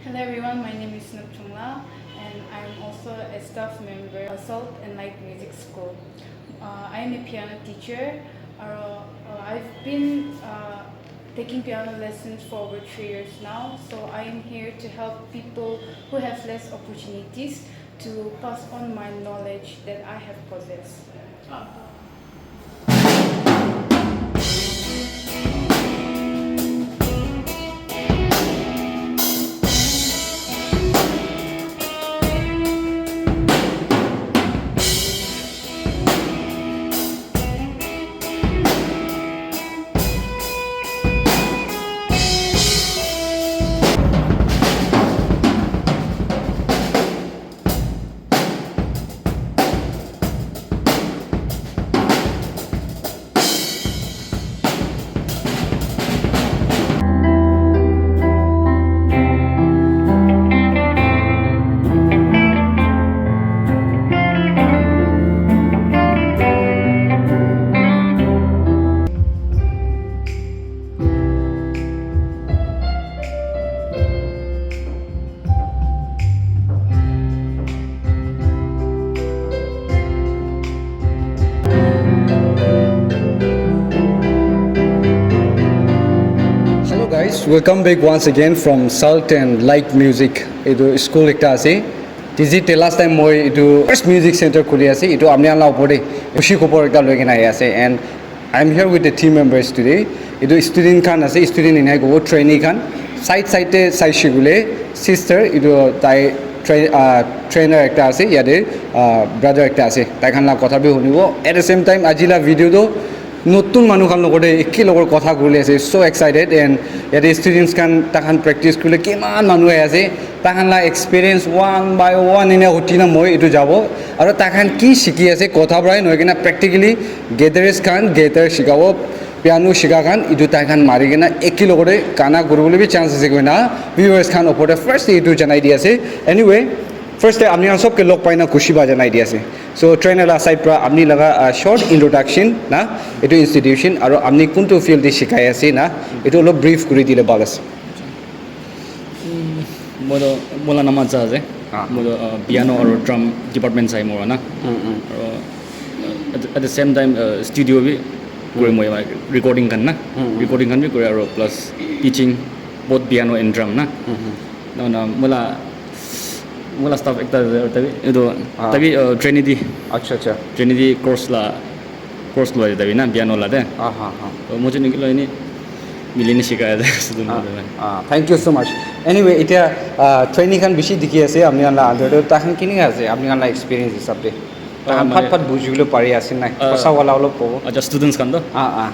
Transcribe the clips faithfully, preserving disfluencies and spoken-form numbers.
Hello everyone, my name is Nupchungla and I'm also a staff member of Salt and Light Music School. Uh, I am a piano teacher. Uh, uh, I've been uh, taking piano lessons for over three years now, so I am here to help people who have less opportunities to pass on my knowledge that I have possessed. Hello guys, welcome back once again from Salt and Light Music. Etu school ekta ase. T Z te last time moi etu first music center khuli ase. Etu apni khan la opor te khushi khobor ekta loi kena ahi ase. And I'm here with the team members today. Etu student khan ase, student eneka kobo, trainee khan. Side side te saishe koile sister, etu tai tra- ah, trainer ekta ase, yate ah, brother ekta ase. Tai khan la kotha bi hunibo. At the same time, aji la video toh notun manu khan logor te eke logor kotha kuribole ase. So excited, and yate students khan tai khan practice kuribole kiman manu ahi ase. Tai khan la experience one by one ena huti na moi etu jabo. Aru tai khan ki shiki ase kotha para nohoi kena practically guitars khan guitar shikabo, piano shika khan etu tai khan mari kena eke logor te gana kuribole bi chance ase koina viewers khan opor te first te etu janai di ase. Anyway, first te apni khan sob ke log pai na khushi ba janai di ase. So trainer la side pra apni laga uh, short introduction na etu institution aru apni kuntu field te shikai ase na etu olop brief kuri dile bhal ase. Moi to moi la naam Acha ase. Ah. Moi to uh, piano aru drum department sai moi na. Mm, mm. Aru uh, at, at the same time uh, studio bi kuri moi recording khan na. Mm, mm. Recording khan bi kuri aru plus teaching both piano and drum na. Mhm. Na na moi la moi la staff ekta ase, tabi etu Ah. tabi uh, Trinity Acha acha. Trinity course la course loi tabi na piano la de. Ah ha ha. To moi jeni kilo ini milini shikai ase student Ah, khan. ah, thank you so much. Anyway, etia uh, trainee khan bishi dikhi ase apni khan la under te, tai khan kini ase apni khan la experience hisab te? Tai khan Ah, phat mane- phat buji bole pari ase nai? Ah. Kosa wala olop kobo. Acha students khan to. Ah ah.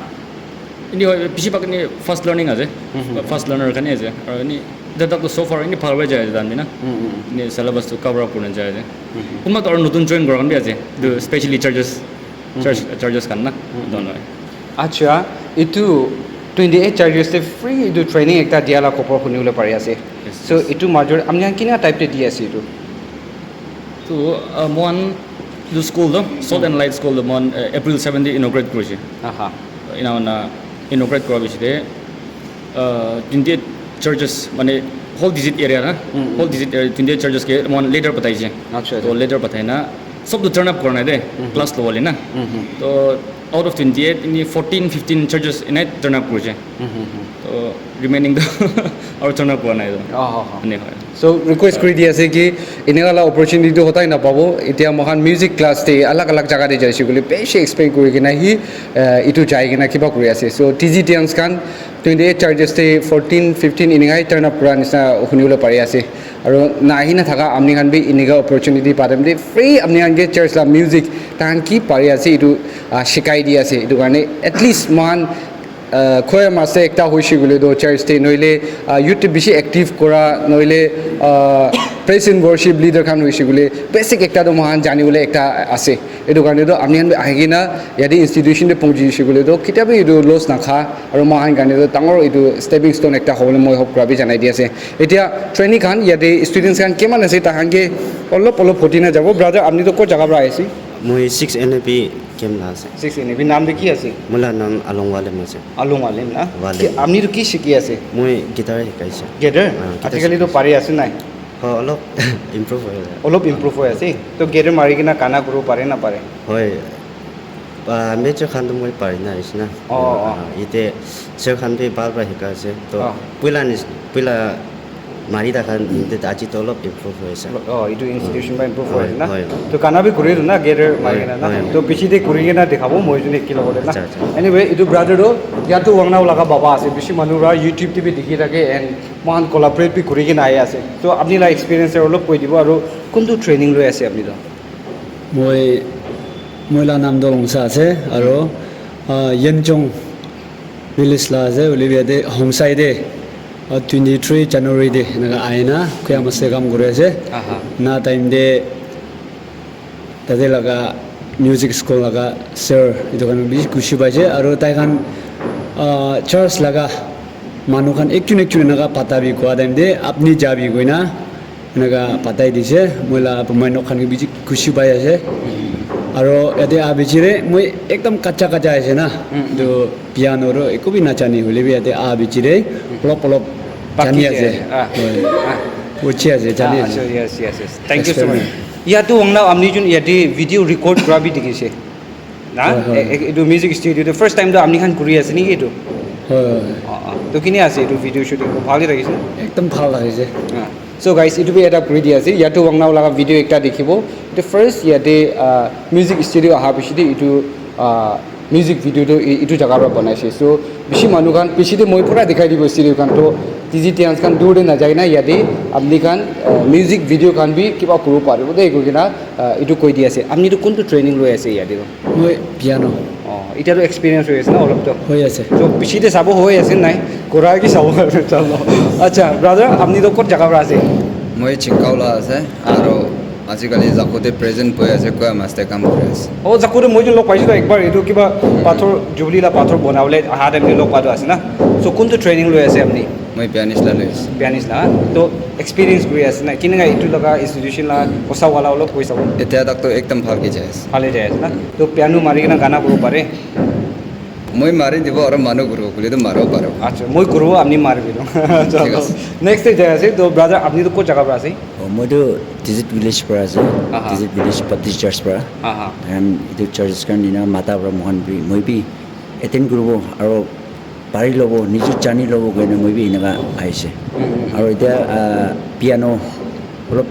Ini hoi bishi bhag ini fast learning ase. Fast learner khan ase. Aru ini etia tak to so far ini bhal para jai ase dan na. Mm, mm. Ini syllabus to cover up kurina jai ase. Kunba to aru notun join kora khan bi ase. To specially charges charge charges khan na. Don hoi. Acha, itu twenty eight charges te free itu training ekta dia la khobor huni bole pari ase. Yes, So yes. Itu major apni khan kina type te di ase itu? To uh, mohan etu school to Salt and Light school to mohan uh, April seven te inaugurate kurise. Aha. Ena na inaugurate kora bishi te uh, twenty eight churches mane whole district area na whole district area twenty eight churches ke mohan letter pataise. Acha, To acha. Letter patai na sob to turn up kora nai de class lo wale na. To out of twenty eight ini fourteen fifteen churches inai turn up kurise. To remaining to aru turn up kora nai to. Oh, oh, oh. Ani hoi. So request kuri di ase ki eneka la opportunity tu hotai na pabo. Etia mohan music class te alag alag jaga te jaise koile bishi explain kuri kena hi uh, itu jai kena kiba kuri ase. So T Z Tians khan twenty eight charges te fourteen fifteen eneka hi turn up kura nisna huni bole pari ase. Aru na ahi na thaka apni khan bi eneka opportunity pa time te free apni khan ke church la music tai khan ki pari ase itu uh, shikai di ase. Itu karne at least mohan uh, choir master ekta hoise koile to church te noile uh, youth te bishi active kora noile uh, praise and worship leader khan hoise koile basic ekta to mohan jani bole ekta ase. Etu karne to apni khan bi ahi kena yate institution te pongji se koile to ketia bi etu loss na kha aru mohan karne to dangor etu stepping stone ekta hobole moi hope kura bi janai di ase. Etia trainee khan yate students khan kiman ase tai khan ke olop olop hoti na jabo. Brother apni to ko jaga pra aise? Moi six N A P camp la ase. Six N A P naam tu ki ase? Moi la naam Along Walem ase. Along Walem na? Walem. Ki, apni tu ki shiki ase? Moi guitar hikai ase. Guitar? Ah, guitar ajikali tu shiki pari ase nai? Oh, olop improve hoi ase. Olop improve hoi ase. To guitar mari kena gana kuribo pare na pare? Hoi. Ah, major khan tu moi pari na ase na. Oh, oh. Ah, ite sir khan bi bhal para hikai ase. To oh. Puila nis-, puila mari thaka ninte aji to olop improve hoi ase. Oh, itu institution pa improve hoi ase na? Hoi, hoi. To gana bi kuri tu na, guitar mari kena na? Hoi, hoi. To piche te kuri kena dikhabo, moi jone ki logote na? Acha, acha. Anyway, itu brother tu, Yatu Wangnao laga baba ase. Bishi manu para YouTube te bi dikhi thake and mohan collaborate bi kuri kena ahi ase. To apni la experience olop koi dibo aru kuntu training loi ase apni tu? Moi, moi la naam tu Longsa ase, aru, ah, Yimchung village la ase, hoile bi yate Hongsai te, ah, twenty three January te enaka ahi na, Kuya Master kam kuri ase. Aha. Na time te, tate laga music school laga sir, etu khan bishi khushi paise, aru tai khan, ah, church laga manu khan ekjun ekjun enaka pata bi koa time te, "Apni ja bhi," koina, enaka patai dise, moi la bumai nok khan ke bishi khushi pai ase. Aro yate aha bichi te moi ekdam kacha kacha ase na. Mm, mm. Etu piano ro eku bi nachani hoile bi yate aha bichi te olop olop jani ase. Ah. Hoi. Ah. Uchi ase, jani ase. Ah, yes, yes, yes. Thank you so much. Experiment. Yatu Wangnao amni jun yate video record kura bi dikhi se. Na? Hoi, hoi. E-, e-, etu music studio tu first time tu amni khan kuri ase niki etu? Hoi, hoi. Ah, ah. To kini ase etu video shooting ko bhal hi rakhi se? Ekdam bhal rakhi se. Ah. So guys, etu bi eta kuri di ase. Yatu Wangnao laga video ekta dikhibo. The first yate, ah, music studio aha piche te etu, ah, music video tu e-, etu jaga para banai se. So bishi manu khan piche te moi pura dikhai dibo studio khan to T G Tians khan dur te na jai na yate apni khan, ah, music video khan bi kiba kuribo paribo de koi kena, ah, etu koi di ase. Apni tu kuntu training loi ase yate tu? Moi piano. Oh, etia tu experience hoi ase na olop to? Hoi ase. So, piche te sabo hoi ase nai? Kura ki sabo chalo. Acha, brother, apni to kot jaga para ase? Moi Chingkao la ase, aro ajikali Jaku te present boi ase, Kuya Master kam kuri ase. Oh, Jaku te moi jun log paise to ekbar, etu kiba pathor, Jubilee la pathor bonabole aha time te log pa to ase na? So, kuntu training loi ase apni? Moi pianist la loi ase. Pianist la, to experience kuri ase na? Kineka etu laga institution la kosa wala olop koi sabo. Etia tak to ekdam bhal ke jai ase. Bhal ke jai ase na? To piano mari kena gana kuribo pare? Moi mari dibo aro manu kuribo, koile to maribo paribo. Acha, moi kuribo, apni mari dibo. Chalo. Thik ase. Next te jai ase, to brother, apni to kot jaga para ase? Oh, moi to Tizit village para ase. Aha. Tizit village Baptist church para. Aha. And etu churches khan ena mata para moikhan bi, moi bi attend kuribo aro pari lobo, nijor jani lobo koina moi bi eneka ahise. Mm, mm. Aro etia, ah, piano olop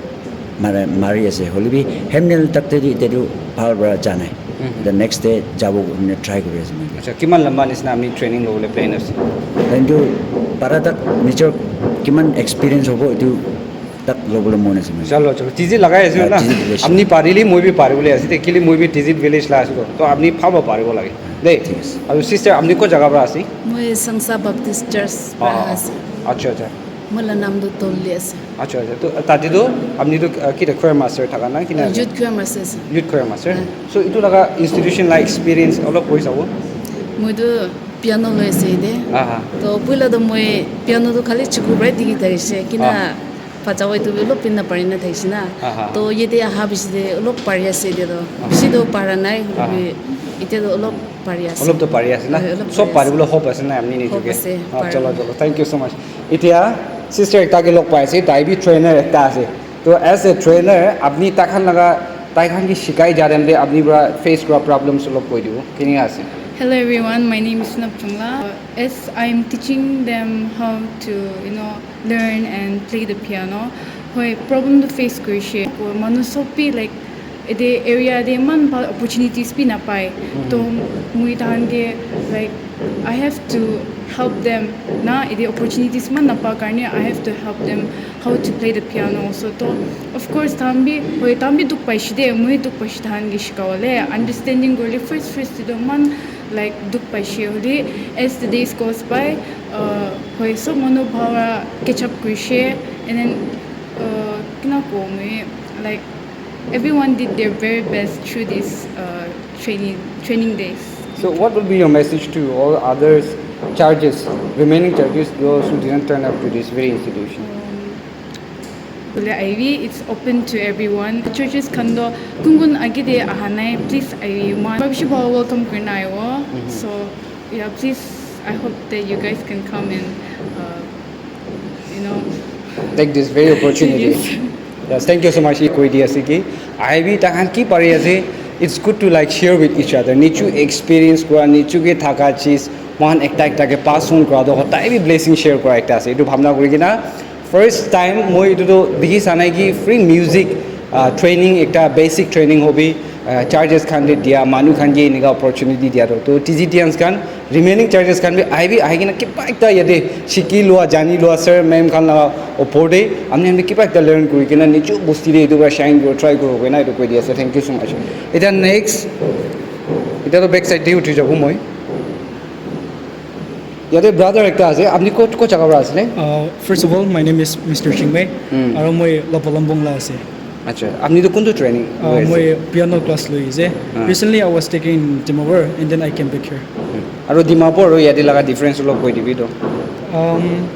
mara, mari ase. Hoile bi hemnel tak te etia tu bhal para ja nai. Mm, mm. The next day jabo koina try kuri ase moi bi. Acha, kiman lamba nisna apni training lobole plan ase? Etu para tak nijor kiman experience hobo etu tak lobole mon ase moi. Chalo, chalo. Tizit lagai ase na? Ah, Tizit village. Apni parile moi bi paribole ase. Te kile moi bi Tizit village la ase to. To apni bhal para paribo lage. De. Thik ase. Aru sister, apni ko jaga para ase? Moi Sangsa Baptist Church para ase. Acha, acha. Moi la naam tu Tolli ase. Acha, acha. To tate to apni to, ah, kita choir master thaka na kina? Youth choir master ase. Youth choir master. Hmm. So itu laga institution la experience olop koi sabo. Moi tu piano loi ase ite. Aha. To puila to moi piano tu khali chuku para dikhi thakishe. Kina bacha wai tu olop pina pari na thakishe na. Aha. To yate aha bishi de olop pari ase ite to. Aha. Bishi to para nai, aha, hoilebi ite to olop pari ase. Olop to pari ase na? Hoi, olop pari ase. Sob pari bole hope ase na apni nijuke? Hope ase, ah, paribo. Chalo, chalo. Thank you so much. Itia sister ekta ke log pai ase, tai bi trainer ekta ase. To as a trainer, apni tai khan laga, tai khan ke shikai ja time te apni para face kura problems olop koi dibo. Kini ase? Hello everyone, my name is Sunap Chungla. As I'm teaching them how to, you know, learn and play the piano, hoi, problem tu face kurishe. Ko manu sob bi, like, ete area te eman bhal opportunities bi napai. Mhm. To moi tahan ke, like, I have to help them. Na, ete opportunities eman napa karne I have to help them how to play the piano. So, to, of course, tahan bi, hoi, tahan bi dukh paishe de, moi dukh paishe tahan ke shikawale. Understanding kurle first, first te to eman, like, dukh paishe hoile, as the days goes by, uh, hoi, sob manu bhal para catch up kurishe, and then, uh, kina kowo moi, like, everyone did their very best through this, uh, training, training days. So what will be your message to all others, churches, remaining churches, those who didn't turn up to this very institution? Um, Bole aibi, it's open to everyone. Churches khan do kun kun age de aha nai, please aibi. Moi bishi bhal welcome kurina aibo. So yeah, please, I hope that you guys can come and uh, you know Take this very opportunity. Yes, thank you so much. Koi di ase ki aibi, tahan ki pari ase. It's good to like share with each other. Nichu experience kura, nichu ke thaka cheez, mohan ekta ekta ke pass on kura to hotai bi blessing share kura ekta ase. Etu bhabna kuri kina first time moi etu to dikhi sanai ki free music uh, training, ekta basic training hobi uh, churches khan de dia, manu khan ke enika opportunity dia to. To T Z T Ans khan remaining churches khan bi ahi bi ahi kina kiba ekta yate shiki lua, jani lua, sir ma'am khan la opor de amni amni kiba ekta learn kuri kina nichu bosti de etu para shine kuri try kuri koi na etu koi di ase. Thank you so much. Eta next, eta to back side de uthi jabo moi. Yate brother ekta ase, apni ko ko jaga para asile? Uh, first of all, my name is Mister Chingmei. Mm. Aro moi Lapalambong la ase. Acha, apni to kuntu training? Uh, moi piano class loi ase. Recently, I was taking in Dimapur, and then I came back here. Aro Dimapur aro yate laga difference olop koi dibi to. Um,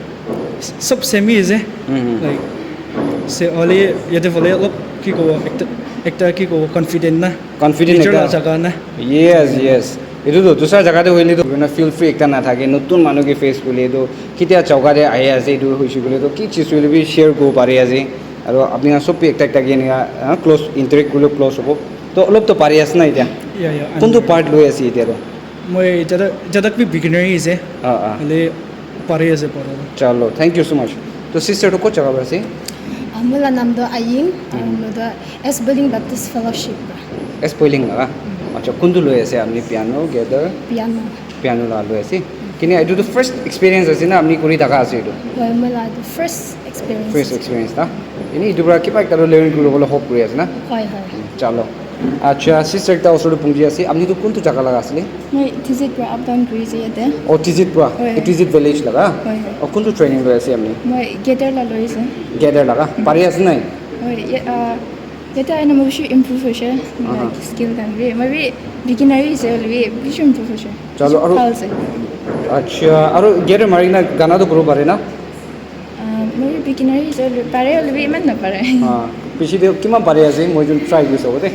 s- sab same hi ase. Mhm. Like, se ole yate fale olop ki kobo ekta, ekta ki kobo confident na. Confident Nature la ekta. Jaga na. Yes, yes. Etu to dusra jaga te hoile to na feel free ekta na thake, notun manu ke face kuri le to kitia chauka te ahi ase etu hoise koile to ki cheez hoile bi share kuri pari ase. Aro apni khan sob bi ekta ekta ke enika close interact kuri le close hobo. To olop to pari ase na etia? Yeah, yeah. Kuntu part loi ase etia to? Moi jada jadak bi beginner hi ase. Ah, ah. Hole pari ase pora. Chalo, thank you so much. To sister to ko jaga para ase? Moi la nam do Ayin, aro moi do S Building Baptist Fellowship pra. S Poiling laga? Acha, kuntu loi ase apni piano, guitar? Piano. Piano la loi ase. Kini etu to first experience ase na apni kuri thaka ase etu? Hoi, moi la etu first experience. First experience na? Ini etu para kiba ekta to learn kuri bole hope kuri ase na? Hoi, hoi. Chalo. Acha, sister ekta osor te punji ase. Apni to kuntu jaga laga asile? Moi T Z pra up down kuri ase yate. Oh, T Z pra? Hoi. T Z village laga? Hoi, hoi. Oh, kuntu training loi ase apni? Moi guitar la loi ase. Guitar laga? Pari ase nai? Hoi, ye- ah, yate aina moi bishi improve hoise. Aha. Like skill khan bi. Moi bi beginner hi ase, hole bi bishi improve hoise. Chalo, aro- Bhal ase. Acha, aro guitar mari na gana to kuri pare na? Ah, moi bi beginner hi ase, hole pare hole bi iman na pare. Ah, piche te kiman pari ase, moi jun try kuri sabo de.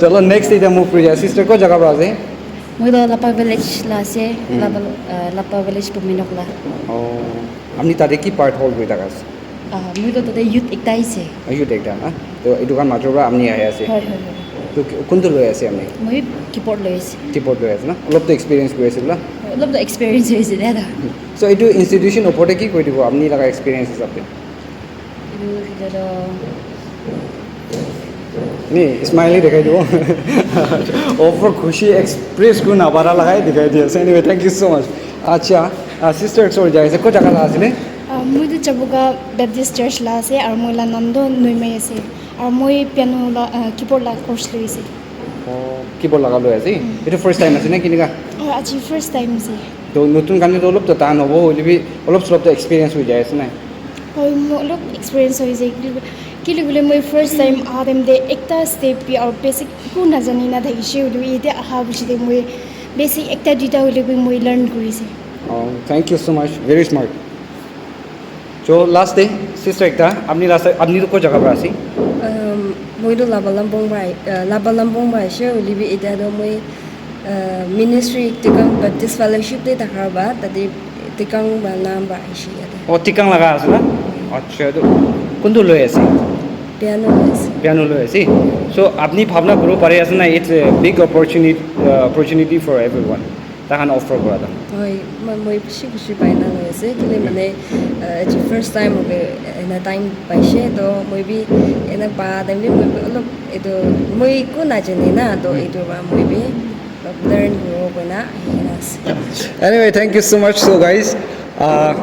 Chalo, next eta move kuri ja. Sister, ko jaga para ase? Moi toh Lapa village la ase, Lapa, uh, Lapa village Puminok la. Oh, apni tate ki part hold kuri thaka ase? Uh, moi toh tate youth ekta ase. Ayu te ekta na? To etu khan major para apni ahi ase. Hoi, hoi, hoi. To ki- kuntu loi ase apni? Moi keyboard loi ase. Keyboard loi ase na? Olop to experience kuri ase bula? Olop toh experience hoise de da. So etu institution opor te ki koi dibo apni laga experience hisab te? Etu hoile toh Ni smile hi dekhai dibo. Over khushi express kuri na para lagai dekhai di ase. Anyway, thank you so much. Acha, uh, sister, sorry, jai ase. Ko jaga la ase ne? Ah, moi tu Chabuga Baptist Church la ase, aro moi la nam tu Noimai ase. Aro moi piano la, ah, keyboard la course loi ase. Oh, keyboard laga loi ase. Etu first time ase ne kinika? Oh, aji first time ase. To notun khan to olop to tan hobo, hoile bi olop solop to experience hoi jai ase na? Hoi, mo olop experience hoise. Kile bole moi first time aha time te ekta step bi aro basic eku najani na thakishe, hoile bi yate aha piche te moi basic ekta duita hoile bi moi learn kurise. Oh, thank you so much. Very smart. So last day, sister ekta, apni last, apni to ko jaga para ase? Um, moi tu Lapa Lampong para, uh, Lapa Lampong para aise, hoile bi etia tu moi, uh, ministry Tikang Baptist Fellowship te thaka para, tate Tikang para naam para aise yate. Oh, Tikang laga ase na? Acha, to kuntu loi ase? Piano loi ase. Piano loi ase. So apni bhabna kuri pari ase na, it's a big opportunity, uh, opportunity for everyone. Tahan offer kura ta. Hoi, moi, moi bishi khushi pai na loi ase. Kile mane, uh, etu first time hobe ena time paise, to moi bi ena pa time bi moi bi olop etu moi eku najane na, to etu para moi bi olop learn kuribo koina ahi kena ase. Anyway, thank you so much. So guys, uh,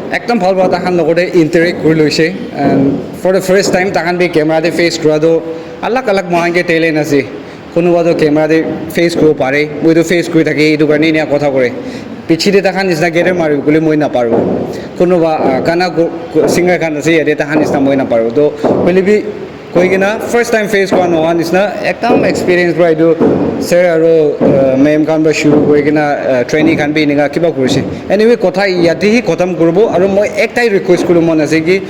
ekdam bhal para tahan logote interact kuri loise, and for the first time tahan bi camera te face kura to alag alag mohan ke talent ase. Kunuba to camera te face kuribo pare, moi to face kuri thake, etu karne enia kotha kore. Piche te tahan nisna guitar maribo koile moi naparo. Kunuba, ah, gana go- go- singer khan ase yate, tahan nisna moi naparo. To hoile bi koi kena first time face kura nohoa nisna ekdam experience para etu sir aro, ah, ma'am khan para shuru kuri kena, ah, training khan bi enika kiba kurise. Anyway, kotha yate hi khatam kuribo, aro moi ektai request kuribo mon ase ki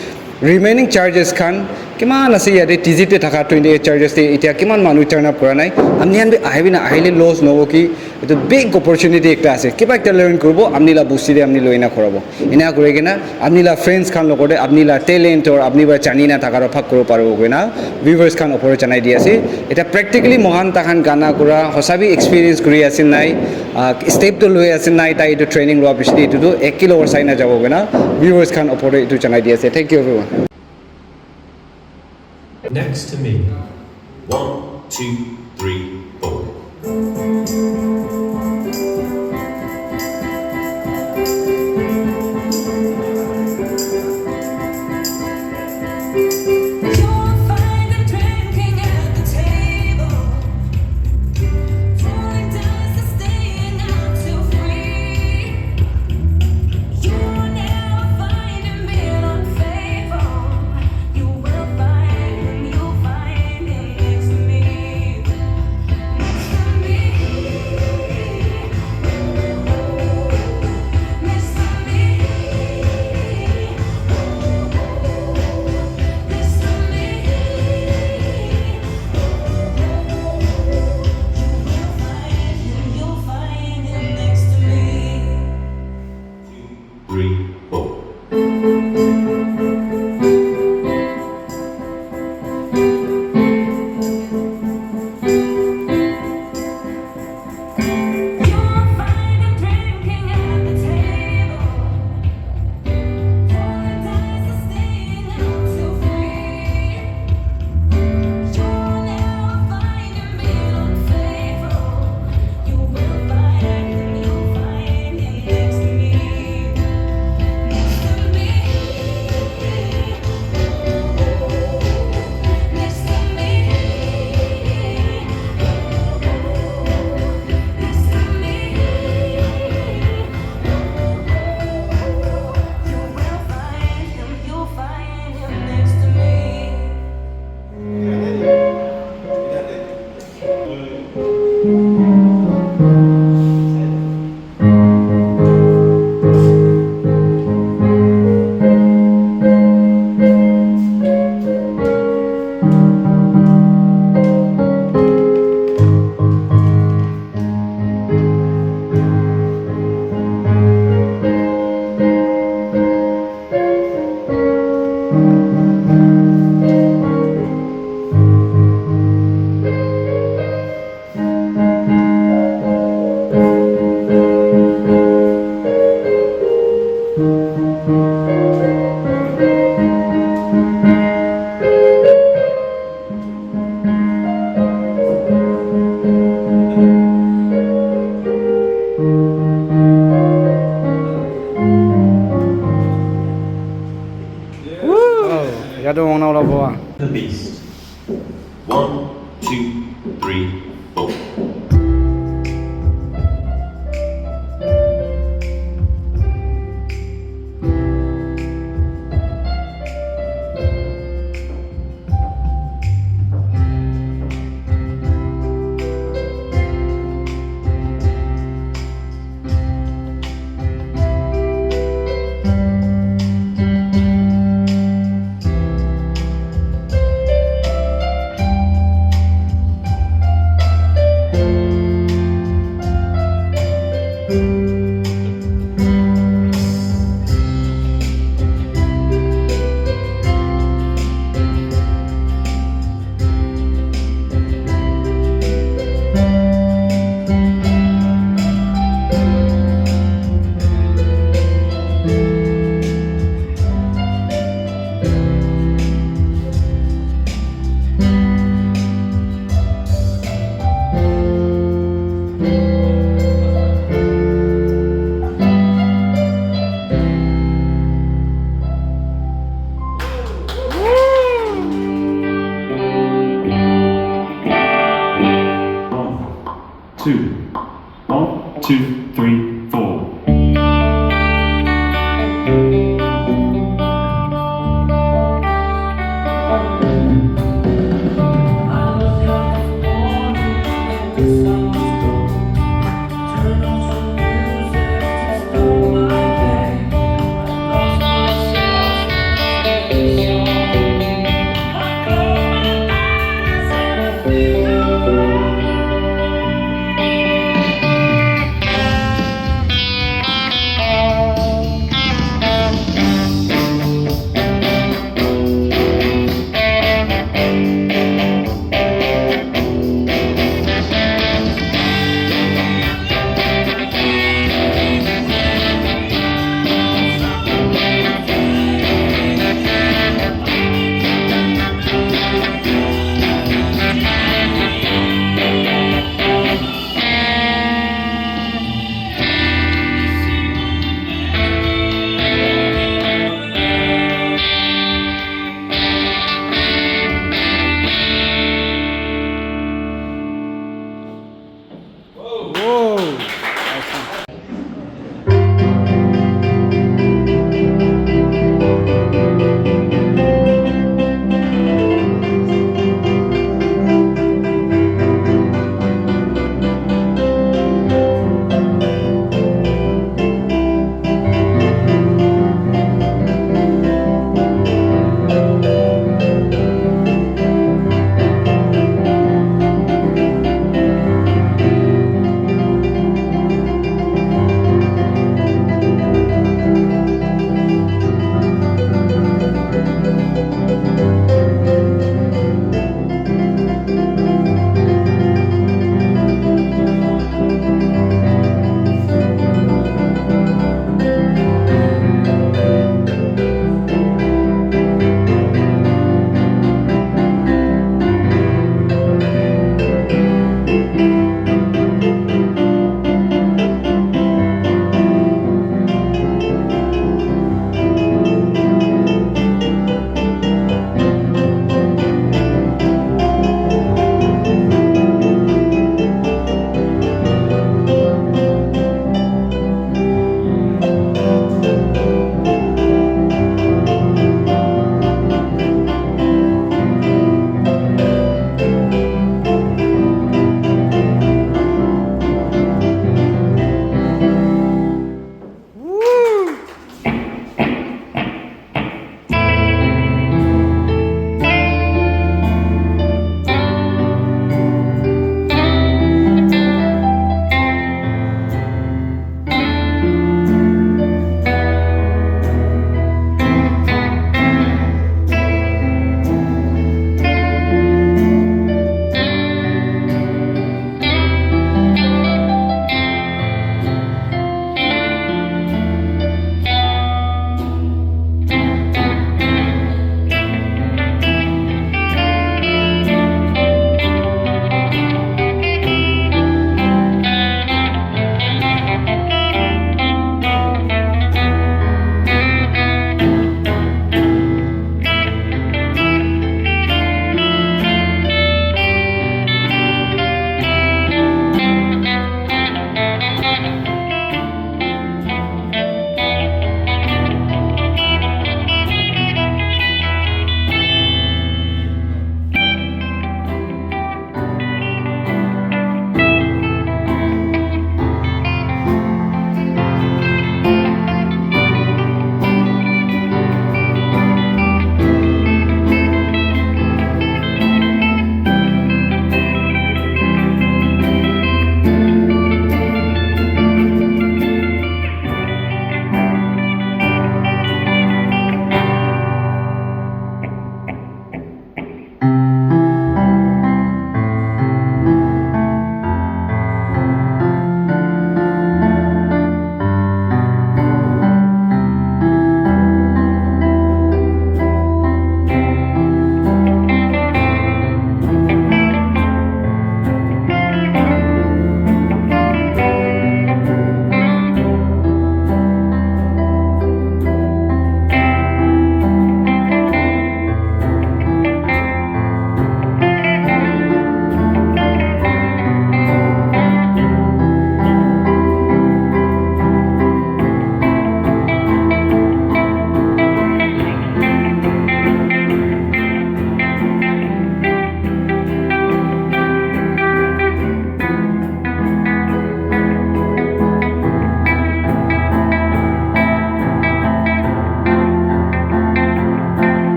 Remaining charges khan kiman ase yate T Z te thaka twenty eight charges te, etia kiman manu turn up kora nai? Apni khan bi ahi bi na ahile loss nohobo ki? Etu big opportunity ekta ase, kiba ekta learn kuribo, apni la bosti te apni loi na khorabo. Ena kuri kena apni la friends khan logot te apni la talent or apni para jani na thaka toh bhag kuribo paribo koina viewers khan opor te janai di ase. Eta practically moikhan takhan gana kura hosa bi experience kuri ase nai, ah, step to loi ase nai, tai etu training lua piche te etu tu ek kilo or sai na jabo koina viewers khan opor te etu janai di ase. Thank you everyone. Next to me. One, two, three, four. You'll find them drinking at the table, rolling dice and staying out till three. You'll never find him being unfaithful. You will find him, you'll find him next to me. Next to me. Next to me. Next to me. You will find him, you'll find him next to me. Three, four. You'll find him drinking at the table, rolling dice and staying out till three. You'll never find him being unfaithful. You will find him, you'll find him next to me. Next to me. Next to me. Next to me. You will find him, you'll find him next to me. Yate hong na wala boa. The beast. One, two, three, four. One, two. One, two, three, four.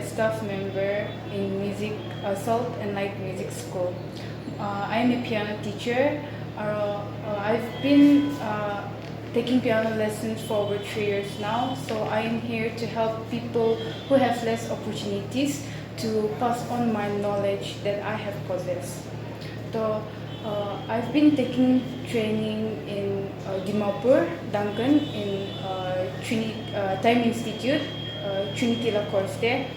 staff member in music, uh, Salt and Light Music School. Uh, I am a piano teacher. Uh, uh, I've been uh, taking piano lessons for over three years now, so I am here to help people who have less opportunities to pass on my knowledge that I have possessed. So, uh, I've been taking training in uh, Dimapur, Duncan, in uh, Trini- uh, Time Institute, uh, Trinity la course te.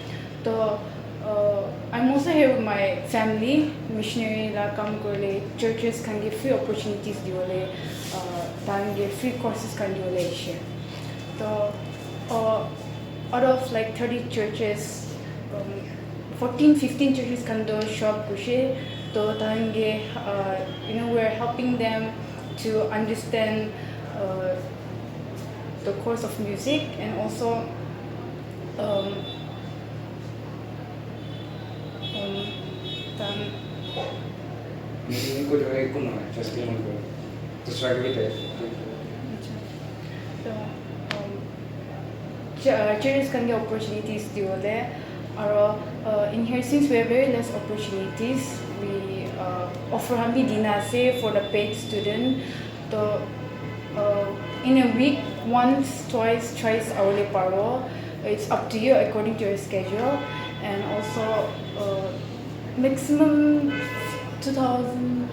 So, uh, I'm also here with my family, missionary la kam korle, churches khan ke free opportunities diwole, uh, tahan ke free courses khan diwole aise. So, uh, out of like thirty churches, um, fourteen, fifteen churches khan to show up kurishe. To tahan ke, uh, you know, we're helping them to understand uh, the course of music and also um, um, tahan- Meeting ko jo hai kuno hai, just ke mako. Dusra ke bhi de. So, um, ch- uh, churches khan ke opportunities diwole. Aro uh, in here, since we have very less opportunities, we uh, offer khan bi dina ase for the paid student. To uh, in a week, once, twice, thrice awole paro. It's up to you according to your schedule. And also, uh, maximum two thousand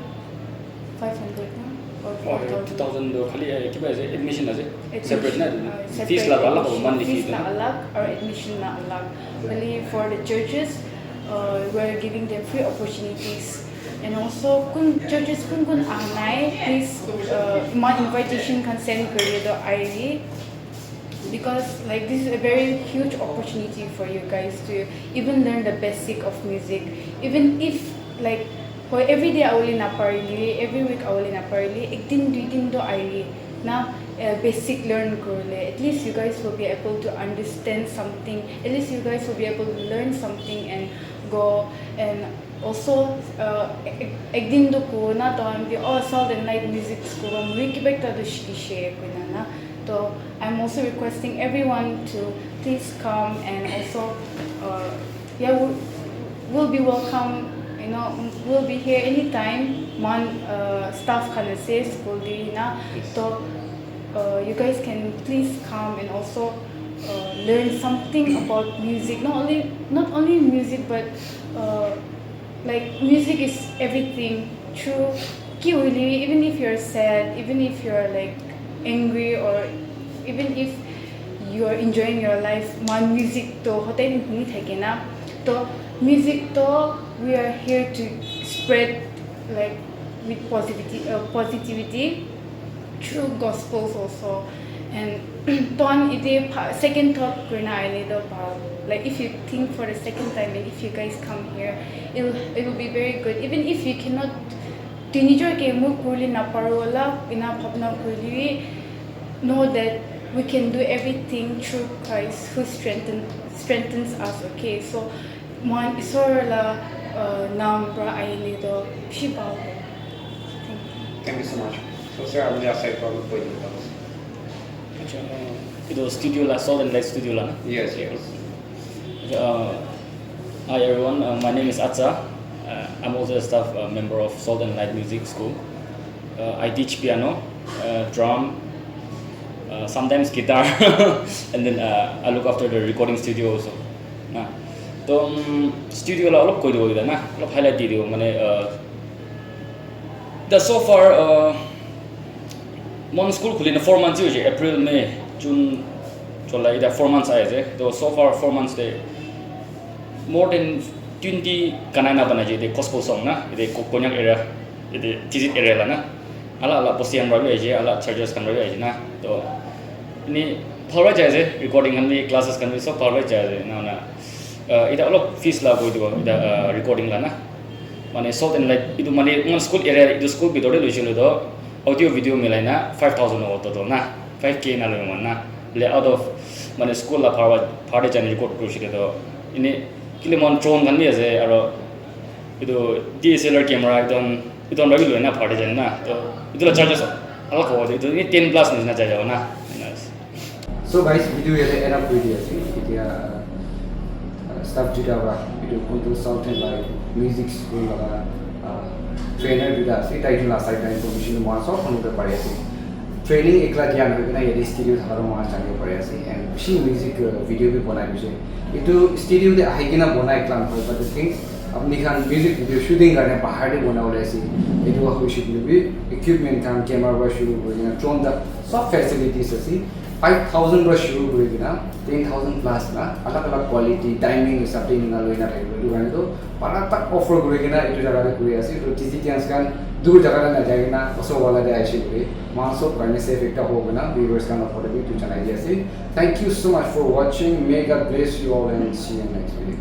five hundred na? Or four thousand? Two thousand do khali eh, kiba ase, admission ase. Separate na? Fees la alag or monthly fees la alag or admission la alag. Only for the churches, uh, we're giving them free opportunities. And also, kun churches kun kun ahnai, please, uh, my invitation khan send kariye to airi. Because like this is a very huge opportunity for you guys to even learn the basic of music. Even if like for every day awole naparile, every week awole naparile, ek din dui din to airi na, uh, basic learn korile. At least you guys will be able to understand something. At least you guys will be able to learn something and go and also uh, ek- ek din to ko na to I'm be oh Salt and Light Music School, I'm really back to the shikishe na. So I'm also requesting everyone to please come and also uh, yeah, we'll, we'll be welcome, you know, we'll be here anytime. Man uh, staff khan ase school di na. So uh, you guys can please come and also uh, learn something about music. Not only not only music, but uh, like music is everything. True, ki hoile, even if you're sad, even if you're like angry, or even if you're enjoying your life, man music to hotai din huni thake na. To music to we are here to spread like with positivity, uh, positivity through gospels also. And ton ite pha- second thought kurina aile to bhal. Like if you think for the second time and if you guys come here, it will, it will be very good. Even if you cannot tinijor ke move kurle naparo la ina bhabna kurle, know that we can do everything through Christ who strengthen, strengthens us. Okay, so mohan Isor la uh, naam pra ahile to bishi bhal hobo. Thank you. Thank you so much. So sir, apni asai pra olop koi dibo. Acha, uh, etu studio la, Salt and Light studio la na? Yes, yes. Uh, hi everyone, uh, my name is Atsa. Uh, I'm also a staff uh, member of Salt and Light Music School. Uh, I teach piano, uh, drum, uh, sometimes guitar, and then uh, I look after the recording studio also. Na. To um, studio la olop koi dibo ida na, olop highlight di dibo mane uh, the so far uh, mon school khuli na four months hoise, April, May, June, July, ida four months ahi ase. To so far four months te more than twenty gana na banai je, ite gospel song na, ite Ko- Konyak area, ite Tizit area la na. Ala ala bosti khan para bi ahi je, ala churches khan para bi ahi je na. To ini bhal para jai ase, recording khan bi, classes khan bi sob bhal para jai ase na na. Uh, ita olop fees la koi dibo ita uh, recording la na. Mane Salt and Light itu mane mon school area itu school bitor te loisile to audio video milai na five thousand hobo total na, five K na loibo mon na. Bole out of mane school la bhara bhara te jai na record kurisile to ini kile mon drone khan bi ase aro itu D S L R camera itu khan itu khan para bi loi na bhara te jai na. To itu la charges alag hobo, itu ini ten plus nishina jai jabo na. So guys, video yate end up kuri di ase. Etia uh, Staff duita para etu Kuntal South End la music school laga, ah, trainer duita ase, tai jun la side la information tu moikhan sob khan ke pari ase. Training ekla dia nohoi kena yate studio thaka tu moikhan janibo pari ase, and bishi music, ah, video bi banai dise. Etu studio te ahi kena banai ekla nohoi, but the things apni khan music video shooting karne bahar te banabole ase. Etu wa hoise koile bi equipment khan, camera para shuru kuri kena drone tak sob facilities ase. Five thousand para shuru kuri kena ten thousand plus na alag alag quality, timing hisab te eneka loi na thakibo. Etu karne tu para tak offer kuri kena etu jaga te kuri ase. Etu T C T Ns khan dur jaga te na jai kena osor wala te aise koile moikhan sob karne safe ekta hobo koina viewers khan opor te bi etu janai di ase. Thank you so much for watching. May God bless you all and see you next video.